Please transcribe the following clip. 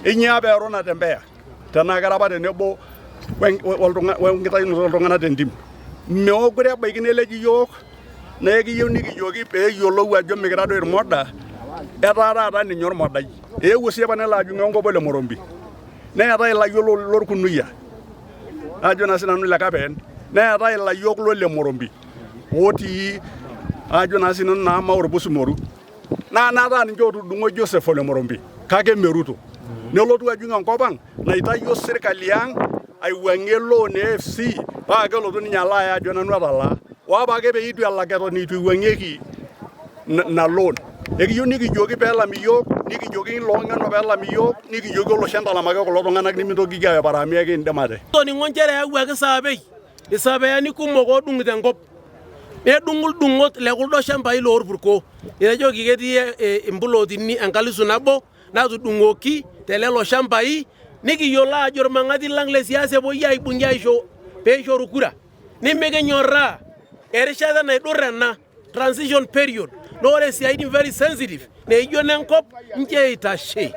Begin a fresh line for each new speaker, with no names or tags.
Inyiaa peeru Natembeya tenaa kera apa tenebo wenkitayunoto oltung'anak tentim. Meekure ebaiki neleji iyiook naa ekiyieu nikijoki pee eyiolou ajo mikira doi irmoda, etaa taata ninye ormodai. Eewuo sii apa nelo ajing'u enkop ole Morombi. Neetae ilayiok lorkunuyia ajo naa sinanu le Kapeend, neetae ilayiok lole Morombi otii ajo naa sinanu naa Orpusumoru. Naa nataa ninche otudung'o Joseph ole Morombi kake me Ruto. Nelotu ajing enkop ang naitayio sirkali ang aiwuang'ie loan e AFC paa kelotu ninye alo aya ajo nanu atalaa. Ore apake pee eitu elak eton eitu eiwuang'ieki ina loan. Ekiyieu nikijoki pee elam iyiook, nikijoki iloong'eno pee elam iyiook, nikijoki olosho entalamaki kulo tung'anak nimintokiki aiparamia ekiindim ate.
Toning'o nchere eyawuaki saapei, isapeani kumok oodung'ito enkop. Nedung'u ildung'ot le kuldo shambai loorpurko. Etejoki ketii impulootini 1000 natudung'oki te lelo shambai nikiyiolo aajo irmang'ati lang le siasa epuoi aibung'ie aisho pee ishoru kura. Nimikinyorraa erishata naidur ena transition period naa ore isiaitin very sensitive naijo inenkop nchoo eitashe.